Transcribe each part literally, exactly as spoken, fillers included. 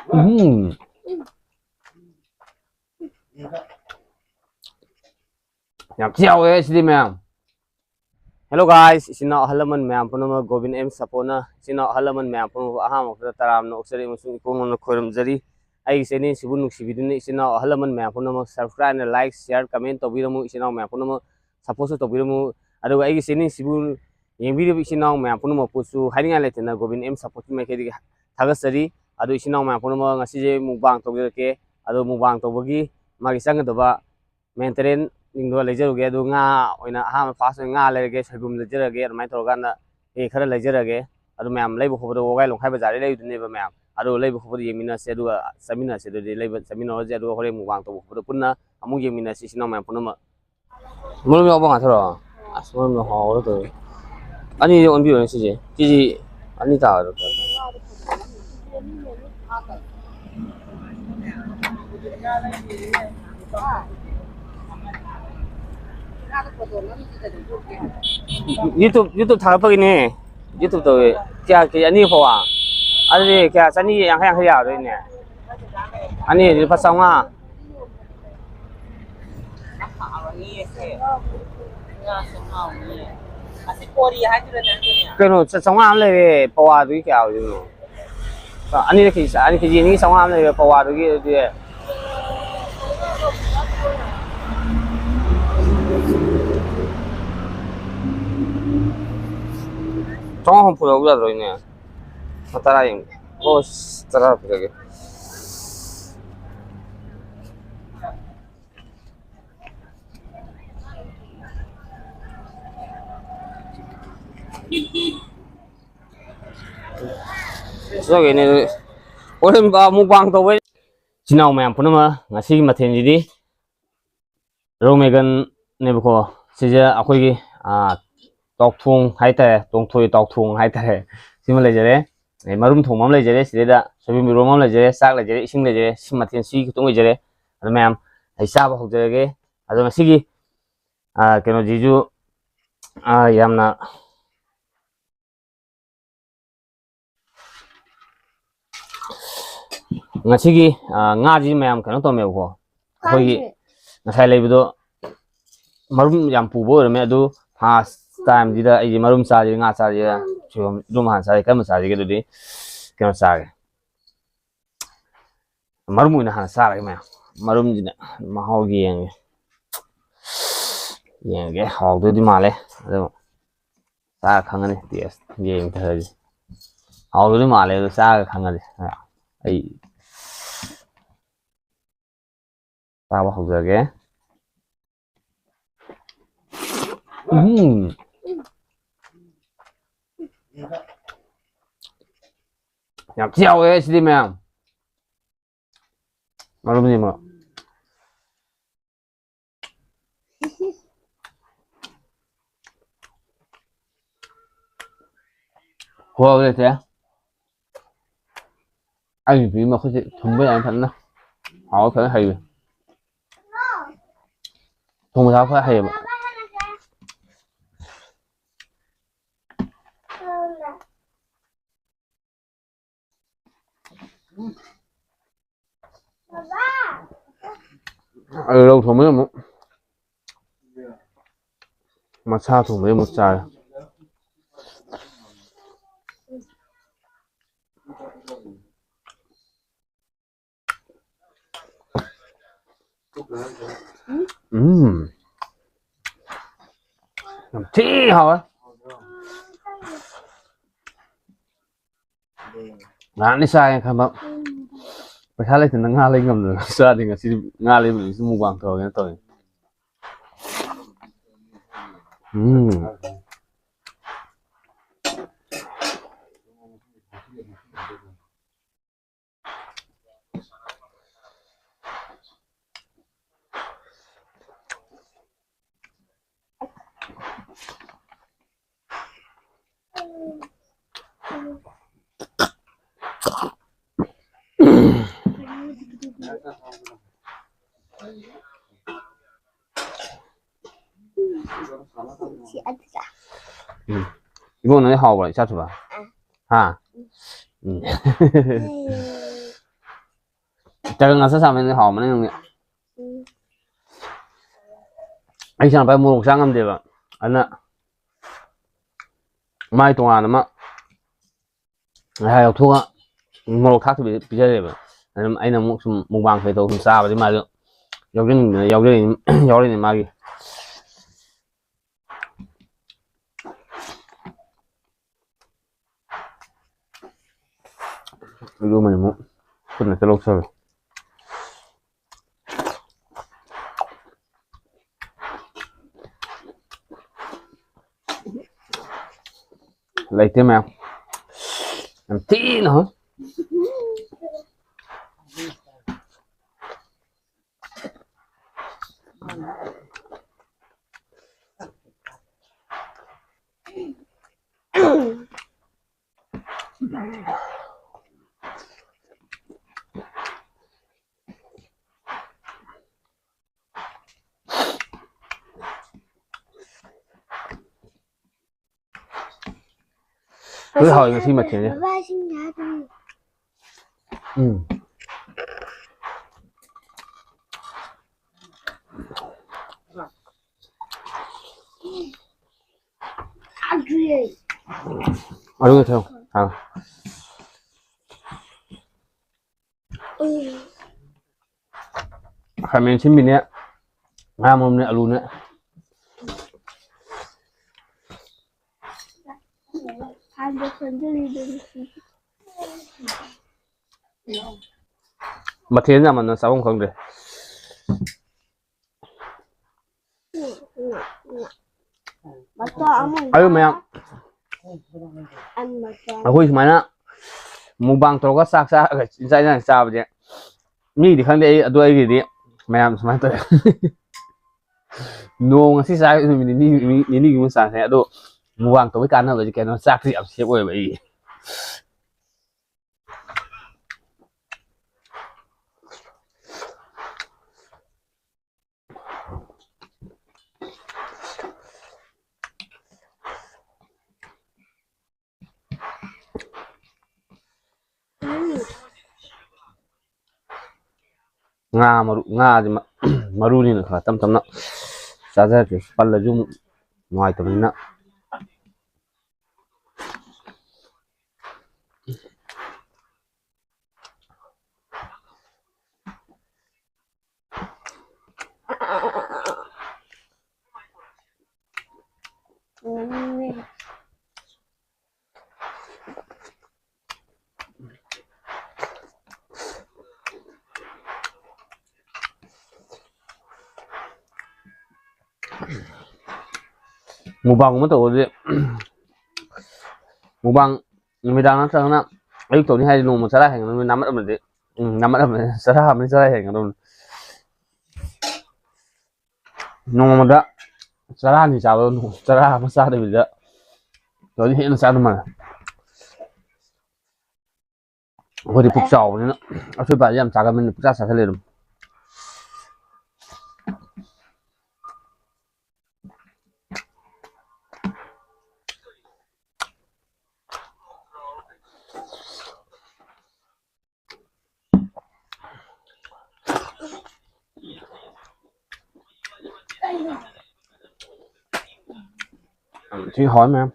ꯎꯝ꯫ ꯌꯥꯝ ꯊꯤ ꯍꯥꯎꯋꯦ ꯁꯤꯗꯤ ꯃꯌꯥꯝ꯫ Hello guys, ꯏꯆꯤꯟ ꯏꯅꯥꯎ ꯑꯍꯜ ꯂꯃꯟ ꯃꯌꯥꯝ ꯄꯨꯝꯅꯃꯛ, ꯒꯣꯕꯤꯟ ꯑꯦꯝ ꯁꯥꯄꯣꯅ ꯏꯆꯤꯟ ꯏꯅꯥꯎ ꯑꯍꯜ ꯂꯃꯟ ꯃꯌꯥꯝ ꯄꯨꯝꯅꯃꯛ ꯑꯍꯥꯟꯕ ꯃꯛꯇꯗ ꯇꯔꯥꯝꯅ ꯑꯣꯛꯆꯔꯤ ꯑꯃꯁꯨꯡ ꯏꯀꯣꯟ ꯀꯣꯟꯅ ꯈꯣꯏꯔꯝꯖꯔꯤ꯫ ꯑꯩꯒꯤ channel ꯁꯤꯕꯨ ꯅꯨꯡꯁꯤꯕꯤꯗꯨꯅ ꯏꯆꯤꯟ ꯏꯅꯥꯎ ꯑꯍꯜ ꯂꯃꯟ ꯃꯌꯥꯝ ꯄꯨꯝꯅꯃꯛ subscribe and like, share, comment ꯇꯧꯕꯤꯔꯝꯃꯨ꯫ ꯏꯆꯤꯟ ꯏꯅꯥꯎ ꯃꯌꯥꯝ ꯄꯨꯝꯅꯃꯛ supportꯁꯨ ꯇꯧꯕꯤꯔꯝꯃꯨ꯫ ꯑꯗꯨꯒ ꯑꯩꯒꯤ channel ꯁꯤꯕꯨ ꯌꯦꯡꯕꯤꯔꯤꯕ ꯏꯆꯤꯟ ꯏꯅꯥꯎ ꯃꯌꯥꯝ ꯄꯨꯝꯅꯃꯛꯄꯨꯁꯨ ꯍꯥꯏꯅꯤꯡꯉꯥꯏ ꯂꯩꯇꯅ ꯒꯣꯕꯤꯟ ꯑꯦꯝ ꯁꯥꯄꯣꯔꯠꯀꯤ ꯃꯥꯏꯀꯩꯗꯒꯤ ꯊꯥꯒꯠꯆꯔꯤ꯫ ꯑꯗꯨ ꯏꯆꯤꯟ ꯏꯅꯥꯎ ꯃꯌꯥꯝ ꯄꯨꯝꯅꯃꯛ ꯉꯁꯤꯁꯦ mukbang ꯇꯧꯖꯔꯛꯀꯦ꯫ ꯑꯗꯨ mukbang ꯇꯧꯕꯒꯤ ꯃꯥꯒꯤ ꯆꯪꯒꯗꯕ ꯃꯦꯟꯇꯦꯅꯦꯟꯁꯁꯤꯡꯗꯣ ꯂꯩꯖꯔꯨꯒꯦ꯫ ꯑꯗꯨ ꯉꯥ ꯑꯣꯏꯅ ꯑꯍꯥꯟꯕ first ꯑꯣꯏꯅ ꯉꯥ ꯂꯩꯔꯒꯦ, ꯁꯣꯏꯕꯨꯝ ꯂꯩꯖꯔꯒꯦ꯫ ꯑꯗꯨꯃꯥꯏꯅ ꯇꯧꯔꯀꯥꯟꯗ ꯑꯩ ꯈꯔ ꯂꯩꯖꯔꯒꯦ꯫ ꯑꯗꯨ ꯃꯌꯥꯝ ꯂꯩꯕ ꯈꯣꯠꯄꯗ ꯋꯥꯒꯥꯏ ꯂꯣꯡꯈꯥꯏ ꯕꯖꯥꯔꯗꯩ ꯂꯩꯕꯗꯨꯅꯦꯕ ꯃꯌꯥꯝ꯫ ꯑꯗꯨ ꯂꯩꯕ ꯈꯣꯠꯄꯗ ꯌꯦꯡꯃꯤꯟꯅꯁꯦ, ꯑꯗꯨꯒ ꯆꯠꯃꯤꯟꯅꯁꯦ꯫ ꯑꯗꯨꯗꯤ ꯂꯩꯕ ꯆꯠꯃꯤꯟꯅꯔꯁꯦ, ꯑꯗꯨꯒ ꯍꯣꯔꯦꯟ mukbang ꯇꯧꯕ ꯈꯣꯠꯄꯗ ꯄꯨꯟꯅ ꯑꯃꯨꯛ ꯌꯦꯡꯃꯤꯟꯅꯁꯤ ꯏꯆꯤꯟ ꯏꯅꯥꯎ ꯃꯌꯥꯝ ꯄꯨꯝꯅꯃꯛ꯫ ꯃꯔꯨꯝ ꯌꯥꯎꯕ ꯉꯥꯛꯇꯔꯣ? ꯑꯁ, ꯃꯔꯨꯝꯗꯣ ꯍꯥꯎꯔ ꯇꯧꯋꯦ꯫ ꯑꯅꯤꯗꯤ ꯑꯣꯟꯕꯤꯔꯣꯅꯦ ꯁꯤꯁꯦ꯫ ꯀꯦ ꯖꯤ ꯑꯅꯤ ꯇꯥꯕꯗꯣ꯫ YouTube, YouTube ꯊꯥꯒꯠꯄꯒꯤꯅꯦ꯫ YouTube ꯇꯧꯋꯦ꯫ ꯀꯌꯥ, ꯀꯦ ꯖꯤ ꯑꯅꯤ ꯐꯥꯎꯕ? ꯑꯗꯨꯗꯤ ꯀꯌꯥ, ꯆꯅꯤ ꯌꯥꯡꯈꯩ, ꯌꯥꯡꯈꯩ ꯌꯥꯔꯗꯣꯏꯅꯦ꯫ ꯑꯅꯤ ꯂꯨꯄꯥ ꯆꯥꯝꯃꯉꯥ꯫ ꯀꯩꯅꯣ, ꯆ-, ꯆꯥꯝꯃꯉꯥ ꯑꯃ ꯂꯩꯔꯦ, ꯄꯋꯥꯗꯨꯒꯤ ꯀꯌꯥ ꯑꯣꯏꯗꯣꯏꯅꯣ? ꯑ, ꯑꯅꯤꯗ ꯀꯦꯖꯤ, ꯑꯅꯤ, ꯀꯦꯖꯤ ꯑꯅꯤꯒꯤ ꯆꯥꯝꯃꯉꯥ ꯑꯃ ꯂꯩꯔꯦ, ꯄꯋꯥꯗꯨꯒꯤ ꯑꯗꯨꯗꯤ꯫ ꯆꯥꯝꯃꯉꯥ ꯍꯨꯝꯐꯨ ꯂꯧ ꯌꯥꯗ꯭ꯔꯣ ꯏꯅꯦ? ꯇꯔꯥ ꯌꯦꯡꯒꯦ꯫ ꯑꯣ, ꯇꯔꯥ ꯄꯤꯔꯒꯦ꯫ ꯆꯠꯂꯒꯦꯅꯦ ꯑꯗꯨꯗꯤ꯫ ꯍꯣꯔꯦꯟ ꯑꯃꯨꯛ mukbang ꯇꯧꯕꯩ꯫ ꯏꯆꯤꯟ ꯏꯅꯥꯎ ꯃꯌꯥꯝ ꯄꯨꯝꯅꯃꯛ, ꯉꯁꯤꯒꯤ ꯃꯊꯦꯜꯁꯤꯗꯤ ꯔꯧ ꯃꯦꯒꯟꯅꯦꯕꯀꯣ꯫ ꯁꯤꯁꯦ ꯑꯩꯈꯣꯏꯒꯤ, ꯑꯥ, ꯇꯥꯎꯊꯣꯡ ꯍꯥꯏꯇꯥꯔꯦ, ꯇꯣꯡꯊꯣꯏ ꯇꯥꯎꯊꯣꯡ ꯍꯥꯏꯇꯥꯔꯦ꯫ ꯁꯤꯃ ꯂꯩꯖꯔꯦ꯫ ꯑꯗꯩ ꯃꯔꯨꯝ ꯊꯣꯡꯕ ꯑꯃ ꯂꯩꯖꯔꯦ꯫ ꯁꯤꯗꯩꯗ ꯁꯣꯏꯕꯨꯝ ꯏꯔꯣꯟꯕ ꯑꯃ ꯂꯩꯖꯔꯦ꯫ ꯆꯥꯛ ꯂꯩꯖꯔꯦ꯫ ꯏꯁꯤꯡ ꯂꯩꯖꯔꯦ꯫ ꯁꯤ ꯃꯊꯦꯜ ꯁꯤ ꯈꯤꯇꯪ ꯑꯣꯏꯖꯔꯦ꯫ ꯑꯗꯣ ꯃꯌꯥꯝ, ꯑꯩ ꯆꯥꯕ ꯍꯧꯖꯔꯒꯦ꯫ ꯑꯗꯣ ꯉꯁꯤꯒꯤ, ꯑꯥ, ꯀꯩꯅꯣꯁꯤꯁꯨ, ꯑꯥ, ꯌꯥꯝꯅ ꯉꯁꯤꯒꯤ, ꯑ, ꯉꯥꯁꯤ ꯃꯌꯥꯝ ꯀꯩꯅꯣ ꯇꯧꯔꯝꯃꯦꯕꯀꯣ꯫ ꯑꯩꯈꯣꯏꯒꯤ ꯉꯁꯥꯏ ꯂꯩꯕꯗꯣ ꯃꯔꯨꯝ ꯌꯥꯝ ꯄꯨꯕ ꯑꯣꯏꯔꯝꯃꯦ, ꯑꯗꯨ first time ꯁꯤꯗ ꯑꯩꯁꯦ ꯃꯔꯨꯝ ꯆꯥꯁꯤ, ꯉꯥ ꯆꯥꯁꯤ, ꯁꯣꯏꯕꯨꯝ ꯍꯥꯟꯅ ꯆꯥꯁꯤ, ꯀꯔꯝꯕ ꯆꯥꯁꯤꯒꯦ? ꯑꯗꯨꯗꯤ ꯀꯩꯅꯣ ꯆꯥꯒꯦ, ꯃꯔꯨꯝ ꯑꯣꯏꯅ ꯍꯥꯟꯅ ꯆꯥꯔꯒꯦ ꯃꯌꯥꯝ꯫ ꯃꯔꯨꯝꯁꯤꯅ ꯃꯍꯥꯎ ꯌꯦꯡꯒꯦ꯫ ꯌꯦꯡꯒꯦ, ꯍꯥꯎꯗꯣꯏꯗꯤ ꯃꯥꯜꯂꯦ꯫ ꯑꯗꯣ ꯆꯥꯔ ꯈꯪꯉꯅꯤ, taste ꯌꯦꯡꯊꯔꯁꯤ꯫ ꯍꯥꯎꯗꯣꯏꯗꯤ ꯃꯥꯜꯂꯦ, ꯑꯗꯣ ꯆꯥꯔꯒ ꯈꯪꯉꯁꯤ꯫ ꯑꯩ ꯆꯥꯕ ꯍꯧꯖꯔꯒꯦ꯫ ꯎꯝ꯫ ꯌꯥꯝ ꯊꯤ ꯍꯥꯎꯋꯦ ꯁꯤꯗꯤ ꯃꯌꯥꯝ꯫ ꯃꯔꯨꯝꯅꯤ ꯃꯔꯨꯞ꯫ ꯈꯨꯍꯥꯎ ꯂꯩꯇꯦ꯫ ꯑꯩ ꯅꯨꯄꯤ ꯃꯈꯨꯠꯁꯦ ꯊꯨꯝꯕ ꯌꯥꯝ ꯐꯖꯅ ꯍꯥꯎ, ꯐꯖꯅ ꯍꯩꯕ꯫ ꯊꯣꯡꯕ ꯊꯥꯛꯄ ꯐꯖꯅ ꯍꯩꯌꯦꯕ꯫ ꯑꯗꯨ ꯔꯧ ꯊꯣꯡꯕꯅ ꯑꯃꯨꯛ ꯃꯁꯥ ꯊꯣꯡꯕꯗꯤ ꯑꯃꯨꯛ ꯆꯥꯔꯦ꯫ ꯎꯝ꯫ ꯌꯥꯝ ꯊꯤ ꯍꯥꯎꯋꯦ꯫ ꯅꯍꯥꯟꯗꯤ ꯆꯥꯒꯦꯅ ꯈꯟꯕ꯫ ꯄꯩꯁꯥ ꯂꯩꯇꯅ ꯉꯥ ꯂꯩ ꯉꯝꯗꯅ ꯆꯥꯗꯦ꯫ ꯉꯁꯤꯗꯤ ꯉꯥ ꯂꯩꯕ ꯅꯨꯃꯤꯠꯁꯤ mukbang ꯇꯧꯔꯒꯦꯅ ꯇꯧꯔꯤꯅꯤ꯫ ꯎꯝ꯫ ꯎꯝ꯫ ꯏꯕꯨꯡꯉꯣ, ꯅꯪꯗꯤ ꯍꯥꯎꯕ꯭ꯔꯥ, ꯏꯆꯥ ꯊꯨꯕ? ꯍꯥ? ꯎꯝ꯫ ꯇꯒꯪ ꯉꯥꯁꯥ ꯆꯥꯕꯅꯤꯅ ꯍꯥꯎꯕꯅꯦ ꯅꯪꯗꯤ꯫ ꯎꯝ꯫ ꯑꯩ ꯏꯆꯥꯅꯨꯄꯥ ꯃꯣꯔꯣꯛ ꯆꯥ ꯉꯝꯗꯦꯕ꯫ ꯑꯗꯨꯅ ꯃꯥꯏ ꯇꯣꯉꯥꯟꯅ ꯑꯃ ꯉꯁꯥꯏ ꯂꯧꯊꯣꯛꯑꯒ ꯃꯣꯔꯣꯛ ꯊꯥꯛꯇꯕꯤ ꯄꯤꯖꯔꯦꯕ꯫ ꯑꯗꯨꯝ ꯑꯩꯅ ꯑꯃꯨꯛ ꯁꯨꯝ mukbang ꯀꯩ ꯇꯧ ꯁꯨꯝ ꯆꯥꯕꯗꯤ ꯃꯥꯁꯨ ꯌꯥꯎꯖꯅꯤꯡꯗꯅ ꯌꯥꯎꯖꯔꯤꯅꯤ, ꯌꯥꯎꯔꯤꯅꯤ ꯃꯥꯒꯤ꯫ ꯑꯗꯨꯃꯅ ꯑꯃꯨꯛ ꯈꯨꯠꯅ ꯆꯠꯂꯧ ꯁꯧꯔꯦ꯫ ꯂꯩꯇꯦ ꯃꯌꯥꯝ꯫ ꯌꯥꯝ ꯊꯤꯅ ꯍꯥꯎꯏ꯫ ꯂꯣꯏ ꯍꯥꯎꯋꯤ ꯉꯁꯤ ꯃꯊꯦꯜꯁꯦ꯫ ꯕꯕꯥ, ꯏꯁꯤꯡ ꯊꯥꯗ꯭ꯔꯤ꯫ ꯎꯝ꯫ ꯊꯥꯗ꯭ꯔꯤꯌꯦ꯫ ꯑꯗꯨꯒ ꯊꯝꯃꯣ꯫ ꯑꯥ꯫ ꯎꯝ꯫ ꯈꯥꯃꯦꯟ ꯑꯁꯤꯟꯕꯤꯅꯦ, ꯉꯥ ꯃꯔꯨꯝꯅꯦ, ꯑꯂꯨꯅꯦ꯫ ꯃꯊꯦꯜ ꯌꯥꯝꯃꯟꯗꯅ ꯆꯥꯐꯝ ꯈꯪꯗ꯭ꯔꯦ꯫ ꯃꯆꯥ ꯑꯃ ꯑꯗꯨ ꯃꯌꯥꯝ, ꯑꯩ ꯃꯆꯥ꯫ ꯑꯩꯈꯣꯏ ꯁꯨꯃꯥꯏꯅ mukbang ꯇꯧꯔꯒ ꯆꯥꯛ ꯆꯥꯔꯒ ꯆꯥꯛ ꯏꯟꯖꯥꯡ ꯆꯥꯕꯁꯦ ꯃꯤꯒꯤꯗꯤ ꯈꯪꯗꯦ, ꯑꯩ, ꯑꯗꯨ ꯑꯩꯒꯤꯗꯤ ꯃꯌꯥꯝ ꯁꯨꯃꯥꯏꯅ ꯇꯧꯋꯦ꯫ ꯅꯣꯡ ꯉꯁꯤ ꯆꯥꯔ ꯅꯨꯃꯤꯠ ꯅꯤꯅꯤ, ꯅꯨꯃꯤꯠ ꯅꯤꯅꯤꯒꯨꯝꯕ ꯆꯥꯁꯦ꯫ ꯑꯗꯣ mukbang ꯇꯧꯕꯩ ꯀꯥꯟꯅꯕꯁꯦ ꯀꯩꯅꯣ, ꯆꯥꯛꯁꯦ ꯌꯥꯝ safe ꯑꯣꯏꯕ ꯑꯩꯒꯤ꯫ ꯉꯥ ꯃꯔꯨ, ꯉꯥꯁꯦ ꯃ-, ꯃꯔꯨꯅꯤꯅ ꯈꯔ ꯇꯞ ꯇꯞꯅ ꯆꯥꯖꯔꯛꯀꯦ꯫ ꯄꯜꯂꯁꯨ ꯑꯃꯨꯛ ꯅꯨꯡꯉꯥꯏꯇꯕꯅꯤꯅ꯫ ꯃꯨꯛꯕꯥꯡꯒꯨꯝꯕ ꯇꯧꯕꯗꯤ, ꯃꯨꯛꯕꯥꯡ ꯅꯨꯃꯤꯗꯥꯡ ꯅꯠꯇ꯭ꯔꯒꯅ ꯑꯌꯨꯛ ꯇꯧꯅꯤ ꯍꯥꯏꯗꯤ ꯅꯣꯡꯃ ꯆꯔꯥ ꯍꯦꯟꯒꯗꯕꯅꯤ, ꯅꯥꯃꯠ ꯑꯃꯗꯤ, ꯎꯝ, ꯅꯥꯃꯠ ꯑꯃꯗꯤ ꯆꯔꯥ ꯑꯃꯗꯤ ꯆꯔꯥ ꯍꯦꯟꯒꯗꯕꯅꯤ꯫ ꯅꯣꯡꯃꯗ ꯆꯔꯥ ꯑꯅꯤ ꯆꯥꯕꯗꯣ ꯅꯣꯡ ꯆꯔꯥ ꯑꯃ ꯆꯥꯗꯕꯤꯗ ꯇꯧꯔꯗꯤ ꯍꯦꯟꯅ ꯆꯥꯗꯧ ꯃꯥꯜꯂꯦ꯫ ꯑꯩꯈꯣꯏꯗꯤ ꯄꯨꯛ ꯆꯥꯎꯕꯅꯤꯅ ꯑꯁꯣꯏ ꯑꯄꯥꯁꯤ ꯌꯥꯝ ꯆꯥꯒꯟꯕꯅꯤꯅ ꯄꯨꯛꯆꯥ ꯆꯥꯁꯜꯂꯦ ꯑꯗꯨꯝ꯫ ꯊꯤ ꯍꯥꯎꯋꯦ ꯃꯌꯥꯝ꯫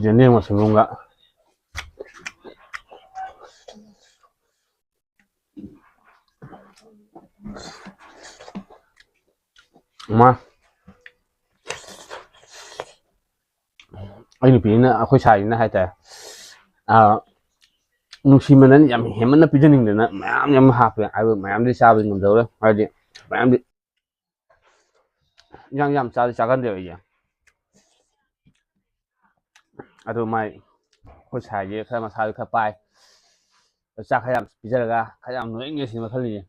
ꯌꯦꯟꯗꯦꯝꯒ ꯁꯣꯏꯕꯨꯝꯒ꯫ ꯃꯥ꯫ ꯑꯩ ꯅꯨꯄꯤꯅ, ꯑꯩꯈꯣꯏ ꯁꯥꯏꯁꯤꯅ ꯍꯥꯏꯇꯥꯔꯦ, ꯑꯥ, ꯅꯨꯡꯁꯤꯃꯟꯗꯅ ꯌꯥꯝ ꯍꯦꯟꯃꯟꯅ ꯄꯤꯖꯅꯤꯡꯗꯅ ꯃꯌꯥꯝ ꯌꯥꯝ ꯍꯥꯞꯄꯦ꯫ ꯑꯗꯨ ꯃꯌꯥꯝꯗꯤ ꯆꯥꯕꯗꯤ ꯉꯝꯖꯔꯣꯏ, ꯍꯥꯏꯗꯤ ꯃꯌꯥꯝꯗꯤ ꯌꯥꯝ ꯌꯥꯝ ꯆꯥꯗꯤ ꯆꯥꯒꯟꯗꯦꯕ ꯑꯩꯁꯦ꯫ ꯑꯗꯨ ꯃꯥꯏ, ꯑꯩꯈꯣꯏ ꯁꯥꯏꯁꯦ ꯈꯔ ꯃꯁꯥꯁꯨ ꯈꯔ ꯄꯥꯏ, ꯆꯥꯛ ꯈꯔ ꯌꯥꯝ ꯄꯤꯖꯔꯒ ꯈꯔ ꯌꯥꯝ ꯅꯣꯏꯍꯟꯒꯦ ꯁꯤꯅꯦ ꯈꯜꯂꯤꯁꯦ꯫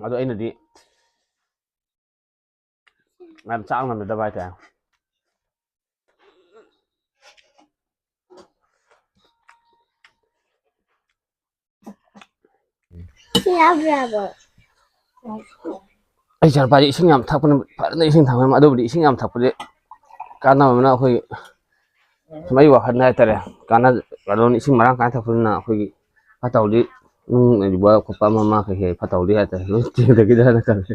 ꯑꯗꯣ ꯑꯩꯅꯗꯤ ꯌꯥꯝ ꯆꯥꯕ ꯉꯝꯅꯗꯕ ꯍꯥꯏꯇꯥꯔꯦ꯫ ꯁꯤ ꯌꯥꯕ꯭ꯔꯕ? ꯑꯩ ꯏꯆꯥꯅꯨꯄꯥꯁꯦ ꯏꯁꯤꯡ ꯌꯥꯝ ꯊꯛꯄꯅ ꯐꯖꯅ ꯏꯁꯤꯡ ꯊꯛꯄꯅ, ꯑꯗꯨꯕꯨꯗꯤ ꯏꯁꯤꯡ ꯌꯥꯝ ꯊꯛꯄꯁꯦ ꯀꯥꯟꯅꯕꯅ ꯑꯩꯈꯣꯏ ꯁꯨꯝ ꯑꯩ ꯋꯥꯈꯜꯗ ꯍꯥꯏꯇꯥꯔꯦ, ꯀꯥꯟꯅ-, ꯀꯩꯅꯣ, ꯏꯁꯤꯡ ꯃꯔꯥꯡ ꯀꯥꯏꯅ ꯊꯛꯄꯗꯨꯅ ꯑꯩꯈꯣꯏꯒꯤ ꯐꯠꯇ ꯍꯥꯎꯗꯤ, ꯅꯨꯡ ꯂꯩꯕ ꯈꯣꯠꯄ ꯑꯃ ꯑꯃ ꯀꯩ ꯀꯩ ꯐꯠꯇ ꯍꯥꯎꯗꯤ ꯍꯥꯏꯇꯥꯔꯦ, ꯂꯣꯏ ꯆꯦꯟꯗꯒꯤꯗ꯭ꯔꯅ ꯈꯜꯂꯦ꯫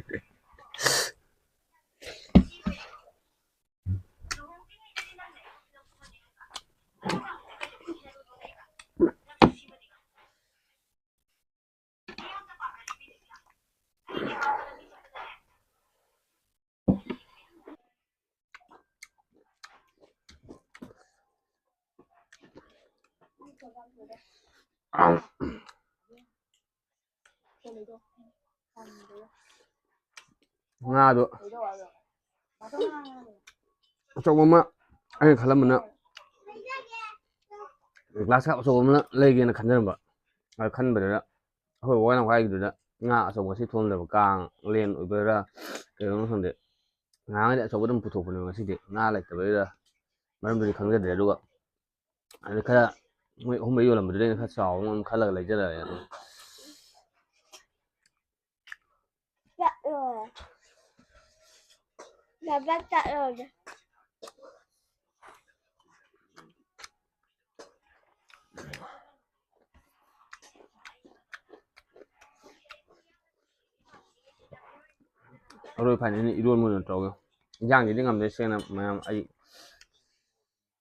ꯉꯥꯗꯣ ꯑꯆꯧꯕ ꯑꯃ ꯑꯩꯅ ꯈꯜꯂꯝꯕꯅ glass cup ꯑꯆꯧꯕ ꯑꯃ ꯂꯩꯒꯦꯅ ꯈꯟꯖꯔꯝꯕ꯫ ꯑꯗꯨ ꯈꯟꯕꯗꯨꯗ ꯑꯩꯈꯣꯏ ꯕꯕꯥꯅ ꯍꯥꯏꯈꯤꯗꯨꯗ ꯉꯥ ꯑꯆꯧꯕ ꯉꯁꯤ ꯊꯣꯡꯗꯕ, ꯀꯥꯡ ꯂꯦꯟ ꯑꯣꯏꯕꯩꯔꯥ ꯀꯩꯅꯣ ꯈꯪꯗꯦ, ꯉꯥꯡꯉꯗꯤ ꯑꯆꯧꯕ ꯑꯗꯨꯝ ꯄꯨꯊꯣꯛꯄꯅꯦꯕ꯫ ꯉꯁꯤꯗꯤ ꯉꯥ ꯂꯩꯇꯕꯩꯔꯥ ꯃꯔꯝꯗꯨꯗꯤ ꯈꯪꯖꯗ꯭ꯔꯦ꯫ ꯑꯗꯨꯒ ꯑꯗꯨ ꯈꯔ ꯃꯣꯏ ꯑꯍꯨꯝ ꯃꯔꯤ ꯌꯣꯜꯂꯝꯕꯗꯨꯗ ꯑꯩꯅ ꯈꯔ ꯆꯥꯎꯕ ꯑꯃ ꯑꯗꯨꯝ ꯈꯜꯂꯒ ꯂꯩꯖꯔꯛꯑꯦ ꯑꯗꯨꯝ꯫ ꯆꯠꯂꯣ꯫ ꯕꯕꯥ ꯆꯠꯂꯣ꯫ ꯑꯔꯣꯏ ꯐꯥꯏꯅꯦꯜꯅꯤ ꯏꯔꯣꯟꯕ ꯑꯣꯏꯅ ꯇꯧꯔꯒꯦ꯫ ꯏꯟꯖꯥꯡꯁꯤꯗꯤ ꯉꯝꯗꯦ ꯁꯦꯡꯅ ꯃꯌꯥꯝ, ꯑꯩ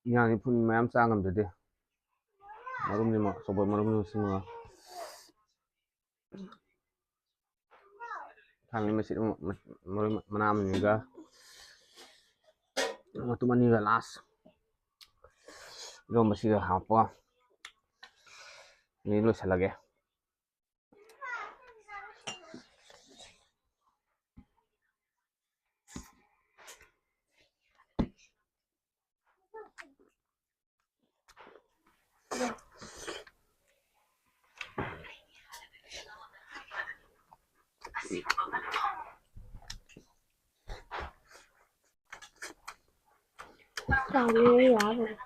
ꯏꯟꯖꯥꯡꯁꯤ ꯐꯨꯟ ꯃꯌꯥꯝ ꯆꯥ ꯉꯝꯖꯗꯦ꯫ ꯃꯔꯨꯝꯁꯤꯃ, ꯑꯆꯧꯕ ꯃꯔꯨꯝꯁꯤꯃ ꯁꯤꯃꯒ꯫ ꯈꯥꯃꯦꯟ ꯃꯆꯦꯠ ꯑꯃ, ꯃ-, ꯃꯔꯣꯏ ꯃ-, ꯃꯅꯥ ꯑꯃꯅꯤꯒ, ꯃꯇꯨꯝ ꯑꯅꯤꯒ last ꯏꯔꯣꯝꯕꯁꯤꯒ ꯍꯥꯞꯄꯒ ꯑꯗꯩ ꯂꯣꯏꯁꯤꯜꯂꯒꯦ꯫ ꯆꯥꯎꯅ ꯌꯥꯕꯅꯦ꯫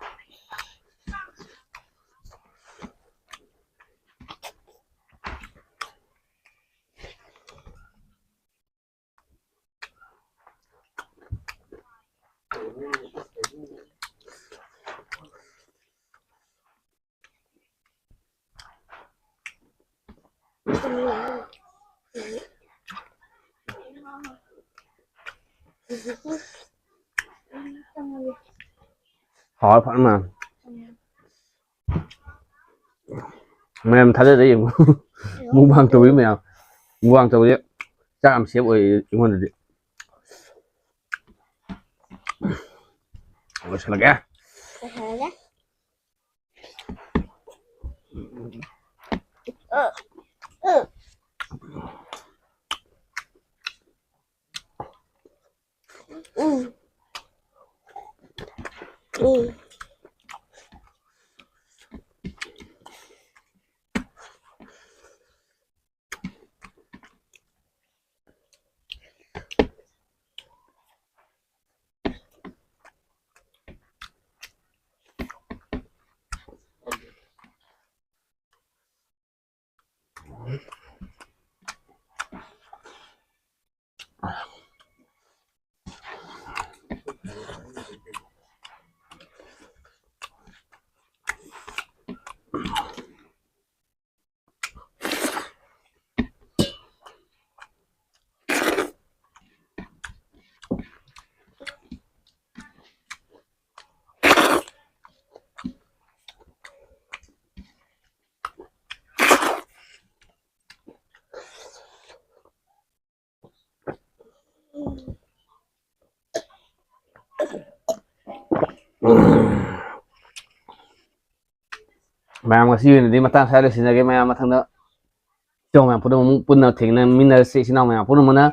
ꯍꯥꯎꯔꯦ ꯐꯖꯅ꯫ ꯃꯌꯥꯝ ꯊꯥꯖꯗ ꯌꯦꯡꯉꯨ꯫ ꯃꯨꯛꯕꯥꯡ ꯇꯧꯔꯤ ꯃꯌꯥꯝ꯫ ꯃꯨꯛꯕꯥꯡ ꯇꯧꯕꯁꯦ ꯆꯥꯛ ꯌꯥꯝ ꯁꯦꯞ ꯑꯣꯏ ꯑꯩꯉꯣꯟꯗꯗꯤ꯫ ꯂꯣꯏꯁꯤꯜꯂꯒꯦ꯫ ꯂꯣꯏꯁꯤꯜꯂꯒꯦ꯫ ꯎꯝ꯫ ꯎꯝ꯫ ꯃꯌꯥꯝ, ꯉꯁꯤꯒꯤ ꯑꯣꯏꯅꯗꯤ ꯃꯇꯥꯡ ꯁ꯭ꯋꯥꯏꯗ ꯂꯣꯏꯁꯤꯟꯖꯒꯦ꯫ ꯃꯌꯥꯝ, ꯃꯊꯪꯗ ꯏꯆꯤꯟ ꯏꯅꯥꯎ ꯃꯌꯥꯝ ꯄꯨꯝꯅꯃꯛ ꯑꯃꯨꯛ ꯄꯨꯟꯅ ꯊꯦꯡꯅꯃꯤꯟꯅꯔꯁꯤ꯫ ꯏꯆꯤꯟ ꯏꯅꯥꯎ ꯃꯌꯥꯝ ꯄꯨꯝꯅꯃꯛꯅ